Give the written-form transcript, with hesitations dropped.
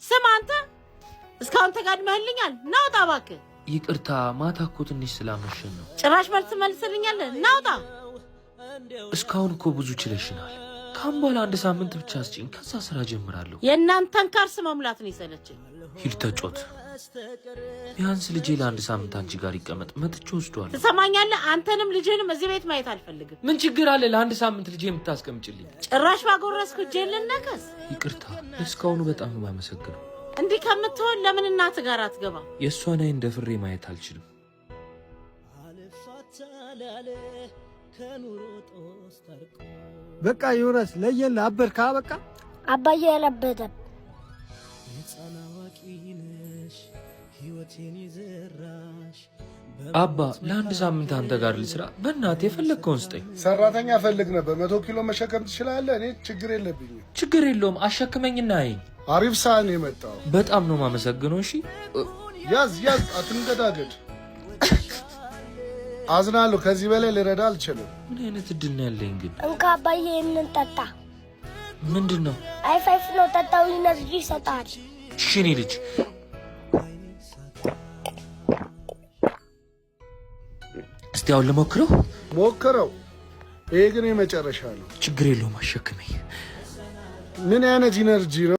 ስም አንተ እስካሁን ተጋድመህልኛል። ናውጣ እባክህ። ይቅርታ፣ ማታ እኮ ትንሽ ስላመሸን ነው። ጭራሽ መልስ መልስልኛለህ። ናውጣ። እስካሁን እኮ ብዙ ችለሽናል። ካሁን በኋላ አንድ ሳምንት ብቻ አስጭኝ፣ ከዛ ስራ ጀምራለሁ። የእናንተን ካርስ መሙላት ነው የሰለቸኝ። ሂድ ተጫወት። ቢያንስ ልጄ ለአንድ ሳምንት አንቺ ጋር ይቀመጥ፣ መጥቼ ወስዷለሁ። ትሰማኛለህ? አንተንም ልጅህንም እዚህ ቤት ማየት አልፈልግም። ምን ችግር አለ ለአንድ ሳምንት ልጄ የምታስቀምጭልኝ? ጭራሽ ባጎረስኩ እጄን ልነከስ። ይቅርታ፣ ለእስካሁኑ በጣም ነው የማመሰግነው። እንዲህ ከምትሆን ለምን እናትህ ጋር አትገባ? የእሷን አይን ደፍሬ ማየት አልችልም። በቃ ዮናስ ለየልህ፣ አበድካ። በቃ አባዬ አላበደም። አባ፣ ለአንድ ሳምንት አንተ ጋር ልስራ። በእናትህ የፈለግከውን ስጠኝ። ሰራተኛ ፈልግ ነበር። 100 ኪሎ መሸከም ትችላለህ? እኔ ችግር የለብኝም። ችግር የለውም፣ አሸክመኝና አይኝ። አሪፍ ሳህን የመጣው። በጣም ነው የማመሰግነው። እሺ። ያዝ ያዝ፣ አትንገዳገድ። አዝናለሁ። ከዚህ በላይ ልረዳ አልችልም። ምን አይነት እድል ነው ያለኝ ግን? እንካ አባዬ፣ ይህንን ጠጣ። ምንድን ነው? አይፋይፍ ነው፣ ጠጣው፣ energy ይሰጣል። እሺ እኔ ልጅ፣ እስቲ አሁን ልሞክረው። ሞክረው። ይሄ ግን የመጨረሻ ነው። ችግር የለውም፣ አሸክመኝ። ምን አይነት energy ነው?